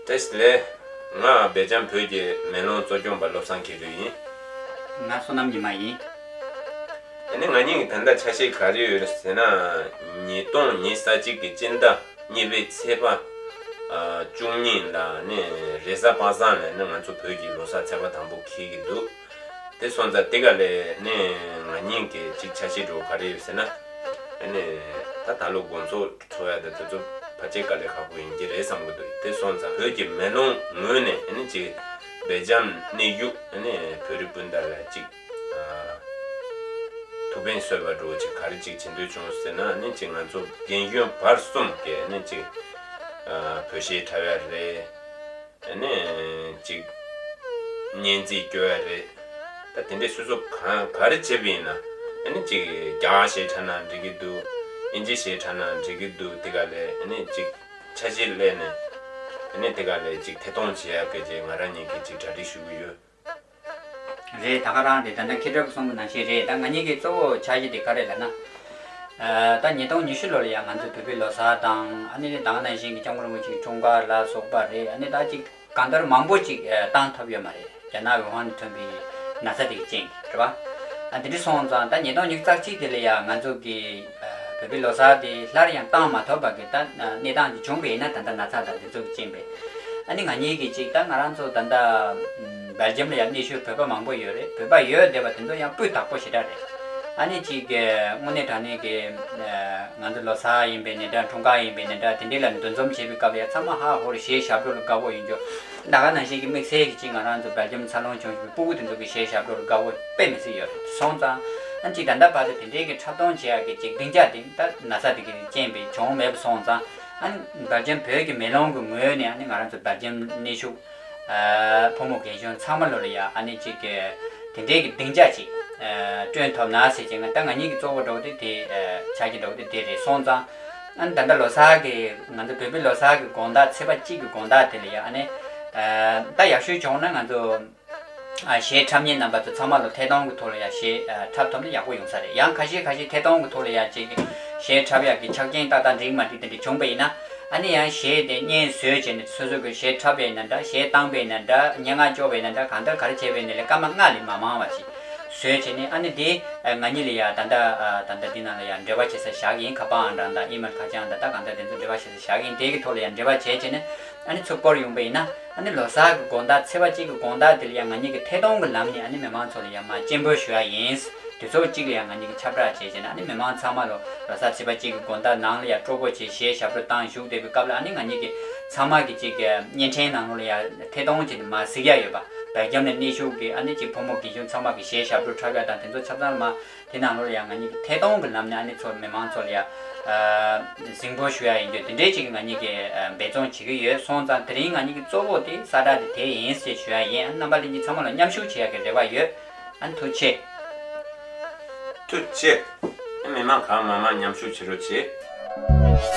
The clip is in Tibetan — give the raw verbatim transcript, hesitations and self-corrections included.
བཀྲ་ཤིས་བདེ་ལེགས། ང་སྦེལ་ཇམ་བོད་ཀྱི་མེ་ལོང་གཙོ་སྐྱོང་པ་བློ་བཟང་མཁས་གྲུབ་ཡིན། ང་བསོད་ནམས་ཉི་མ་ཡིན། ཨ་ནི་ང་གཉིས་ཀྱི་ད་ལྟ་ཆ་ཤས་ག་རེ་ཡོད་ཟེར་ན། ཉིས་སྟོང་ཉི་ཤུ་རྩ་གཅིག་གི་སྤྱི་ཟླ་གཉིས་པའི་ཚེས་པ་ཨ་བཅུ་གཉིས་ལ་ནི་རེས་གཟའ་པ་སངས་ལ་ནི་ང་ཚོ་བོད་ཀྱི་ལོ་གསར་ཚེས་པ་དང་པོ་འཁེལ་གྱི་འདུག་དེ་སོང་ཙང་དེ་ག་ལས་ནི་ང་གཉིས་ཀྱི་ཅིག་ཆ་ཤས་འགྲོ་ག་རེ་ཡོད་ཟེར་ན། ཨ་ནི་ད་ད་ལོ་དགོང་ཚོགས་འཚོགས་ཡ་དེ་དེ་ཚོ་ཕལ་ཆེར་དཀའ་ལས་ཁག་པོ་ཡིན་གྱི་རེད་བསམ་གྱི་འདུག་དེ་སོང་ཙང་བོད་ཀྱི་མེ་ལོང་ངོས་ནས་ཨ་ནི་ཅིག་སྦེལ་ཇམ་གནས་བཞུགས་ཨ་ནི་བོད་རིགས་སྤུན་ཟླ་ལ་ཅིག་ཨ་ཐུགས་ཕན་གསོས་པ་འདྲ་བོ་ཅིག་ག་རེ་ཅིག་བྱེད་འདོད་བྱུང་ཟེར་ན། ཨ་ནི་ཅིག་ང་ཚོ་རྒན་གཞོན་བར་གསུམ་གྱིས་ཨ་ནི་ཅིག་ཨ་བོད་གཞས་འཁྲབ་ཡ་རེད། ཨ་ནི་ཅིག་སྙན་ཚིག་སྐྱོར་ཡ་རེད། ད་དེ་འདྲའི་སོ་སོ་གང་ག་རེ་བྱེད་པ་ཡིན་ན། ཨ་ནི་ཅིག་རྒྱ་གར་གཞས་འཁྲབ་ན་འགྲིག་གི་འདུག་དབྱིན་ཇི་གཞས་འཁྲབ་ན་འགྲིག་གི་འདུག་དེ་ག་ལས་ཨ་ནི་ཅིག་ཆ་ཤས་ལེན་ནས་ཨ་ནི་དེ་ག་ལས་ཅིག་ཐད་གཏོང་བྱེད་ཡ་གི་ཅིག་ང་རང་ཉིད་ཀྱིས་ཅིག་གྲ་སྒྲིག་ཞུ་གི་ཡོད། རེད། ད་ག་རང་རེད། ད་ལྟ་མཁས་གྲུབ་གསུང་གི་ནང་བཞིན་རེད། ད་ང་གཉིས་ཀྱི་གཙོ་བོ་ཆ་གཞི་དེ་ག་རེ་ལབ་ན། ཨ་ད་ཉིས་སྟོང་ཉི་ཤུ་ལོ་ལ་ཡང་ང་ཚོ་བོད་པའི་ལོ་གསར་དང་ཨ་ནི་ད་ག་ནང་བཞིན་གྱི་སྐྱབས་མགོན་རིན་པོ་ཆེའི་འཁྲུངས་སྐར་ལ་སོགས་པ་རེད། ཨ་ནི་ད་ཅིག་གང་ལྟར་མང་པོ་ཅིག་ཨ་བཏང་ཐུབ་ཡོད་མ་རེད། རྒྱ་ནག་ཝུ་ཧན་ནས་ཐོན་པའི་ན་ཚ་དེ་གི་རྐྱེན་གྱིས་རེད་པ། ཨ་དེ་འདྲ་སོང་ཙང་ད་ཉིས་སྟོང་ཉི་ཤུ་རྩ་གཅིག་དེ་ལ་ཡང་ང་ཚོ་གི་ཨ་བོད་པའི་ལོ་གསར་དེ་སླར་ཡང་བཏང་མ་ཐུབ་པ་གི་ད་གནས་སྟངས་ཅིག་བྱུང་བ་ཡིན་ན། ད་ལྟ་ན་ཚ་དང་དེ་ཚོ་གི་རྐྱེན་པས། ཨ་ནི་ང་གཉིས་ཀྱིས་ཅིག་ད་ང་རང་ཚོ་ད་ལྟ་སྦེལ་ཇམ་ལ་ཡང་གནས་བཞུགས་བོད་པ་མང་པོ་ཡོད་རེད། བོད་པ་ཡོད་བསྡད་པ་དེ་ཚོ་ཡང་སྤུས་དག་པོ་ཞེ་དྲག་རེད། ཨ་ནི་ཅིག་དངོས་གནས་དྲང་གནས་ཀྱི་ང་ཚོ་ལོ་གསར་ཡིན་པའི་ནི་འདྲ། འཁྲུངས་སྐར་ཡིན་པའི་ནི་འདྲ། དེ་འདྲའི་ལ་འདུ་འཛོམས་བྱེད་པའི་སྐབས་ལ་ཡང་ཚང་མ་ཧ་ཧོར་གཞས་ཞབས་བྲོ་ལ་དགའ་པོ་ཡིན་རྒྱུ། ད་ག་ནང་བཞིན་གྱི་དམིགས་བསལ་གྱི་ཅིག་ང་རང་ཚོ་སྦེལ་ཇམ་འཚར་ལོངས་བྱུང་བའི་སྤུ་གུ་དེ་ཚོ་གི་གཞས་ཞབས་བྲོ་ལ་དགའ་པོ་དཔེ་མི་སྲིད་ཡོད་རེད། སོང་ཙང་ཨ་ནི་ཅིག་ད་ལྟ་བར་དུ་དེ་འདྲའི་གི་འཁྲབ་སྟོན་བྱེད་ཡག་གི་ཅིག་སྡིངས་ཆ་དེ་ད་ན་ཚ་དེ་གི་རྐྱེན་པས་བྱུང་མེད་པ་སོང་ཙང་། ཨ་ནི་སྦེལ་ཇམ་བོད་ཀྱི་མེ་ལོང་གི་ངོས་ནས་ཨ་ནི་ང་རང་ཚོ་སྦེལ་ཇམ་གནས་བཞུགས་ཨ་ཕོ་མོ་རྒན་གཞོན་ཚང་མ་ལོ་ལ་ཡ་ཨ་ནི་ཅིག་གི་དེ་འདྲའི་གི་སྡིངས་ཆ་ཅིག་ཨ་བསྐྲུན་ཐུབ་ན་ཟེར་གྱི། ང་ད་ང་གཉིས་ཀྱི་གཙོ་བོ་འགྲོ་དེ་དེ་ཨ་ཆ་རྐྱེན་འགྲོ་དེ་དེ་རེད། སོང་ཙང་ཨ་ནི་ད་ལྟ་ལོ་གསར་གི་ང་ཚོ་བོད་པའི་ལོ་གསར་གི་དགོང་དག་ཚེས་པ་གཅིག་གི་དགོང་དག་དེ་ལ་ཡ་ཨ་ནི་ཨ་ད་ཡག་ཤོས་བྱུང་ན་ང་ཚོ་ཨ་གཞས་འཁྲབ་མཁན་རྣམ་པ་ཚོ་ཚང་མ་ལོ་ཐད་གཏོང་གི་ཐོག་ལ་ཡ་གཞས་ཨ་འཁྲབ་ཐུབ་ན་ཡག་པོ་ཡོང་ས་རེད། ཡང་ཁ་ཤས་ཁ་ཤས་ཐད་གཏོང་གི་ཐོག་ལ་ཡ་ཅིག་གཞས་འཁྲབ་ཡག་གི་ཆ་རྐྱེན་ཏག་ཏག་འགྲིག་མ་འགྲིག་དེ་འདྲ་བྱུང་པ་ཡིན་ན། ཨ་ནི་ཡང་གཞས་དེ་སྙན་བཟོས་བྱས་ནས་སོ་སོ་གི་གཞས་འཁྲབ་པ་ཡིན་ན་འདྲ། གཞས་བཏང་པ་ཡིན་ན་འདྲ། སྙན་ངག་སྐྱོར་བ་ཡིན་ན་འདྲ། གང་ལྟར་ག་རེ་བྱས་པ་ཡིན་ན་ལས་སྐར་མ་ལྔ་ལས་མ་མང་བ་ཞིག་བཟོས་བྱས་ནས། ཨ་ནི་དེ་ཨ་ང་གཉིས་ལ་ཡ་ད་ལྟ་ཨ་ད་ལྟ་འདི་ནང་ལ་ཡ་འབྲེལ་བ་བྱེད་ས་བཞག་གི་ཡིན། ཁ་པར་ཨང་གྲངས་དང་ཨི་མེལ་ཁ་བྱང་དང་ད་གང་ལྟར་དེ་ཚོ་འབྲེལ་བ་བྱེད་ས་བཞག་གི་ཡིན། དེ་གི་ཐོག་ལ་ཡ་འབྲེལ་བ་བྱས་བྱས་ནས། ཨ་ནི་ཚུར་སྐོར་ཡོང་པ་ཡིན་ན། ཨ་ནི་ལོ་གསར་གྱི་དགོང་དག་ཚེས་པ་གཅིག་གི་དགོང་དག་དེ་ལ་ཡང་ང་གཉིས་ཀྱི་ཐད་གཏོང་གི་ལམ་ནས་ཨ་ནི་མི་མང་ཚོ་ལ་ཡང་མར་སྤྱན་འབུལ་ཞུ་ཡ་ཡིན། དུས་ཚོད་གཅིག་ལ་ཡང་ང་གཉིས་ཀྱིས་ཁྱབ་བསྒྲགས་བྱས་བྱས་ནས། ཨ་ནི་མི་མང་ཚང་མ་ལོ་ལོ་གསར་ཚེས་པ་གཅིག་གི་དགོང་དག་ནང་ལ་ཡང་སྤྲོ་པོ་བྱས་གཞས་ཞབས་བྲོ་བཏང་བཞུགས་བསྡད་པའི་སྐབས་ལ། ཨ་ནི་ང་གཉིས་ཀྱིས་ཚང་མ་གི་ཅིག་གི་བརྙན་འཕྲིན་ནང་ལོགས་ལ་ཡང་ཐད་གཏོང་བྱས་ནས་མར་གཟིགས་ཡ་ཡོད་པ། སྦེལ་ཇམ་ནས་གནས་བཞུགས་ཀྱི་ཨ་ནི་ཅིག་ཕོ་མོ་རྒན་གཞོན་ཚང་མ་གི་གཞས་ཞབས་བྲོ་འཁྲབ་ཡ་དང་དེ་ཚོ་ཆ་ཚང་མར་དེ་ནང་ལོགས་ལ་ཡང་ང་གཉིས་ཀྱི་ཐད་གཏོང་གི་ལམ་ནས་ཨ་ནི་ཚོ་མི་མང་ཚོ་ལ་ཡང་ཨ་གཟིགས་འབུལ་ཞུ་ཡ་ཡིན་རྒྱུ་དེ་འདྲའི་ཅིག་ང་གཉིས་ཀྱིས་ཨ་འབད་བརྩོན་བྱེད་ཀྱི་ཡོད། སོང་ཙང་དེ་རིང་ང་གཉིས་ཀྱི་གཙོ་བོ་དེ་གསལ་བསྒྲགས་དེ་དེ་ཡིན་ཞེས་ཞུ་ཡ་ཡིན། ཨ་ནི་རྣམ་པ་ལྷན་རྒྱས་ཚང་མ་ལ་མཉམ་ཞུགས་བྱེད་ཡ་གི་རེ་བ་ཡོད། ཨ་ནི་ཐུགས་རྗེ་ཆེ། ཐུགས་རྗེ་ཆེ། ཨ་མི་མང་གང་མང་མང་མཉམ་ཞུགས་བྱེད་རོགས་བྱེད།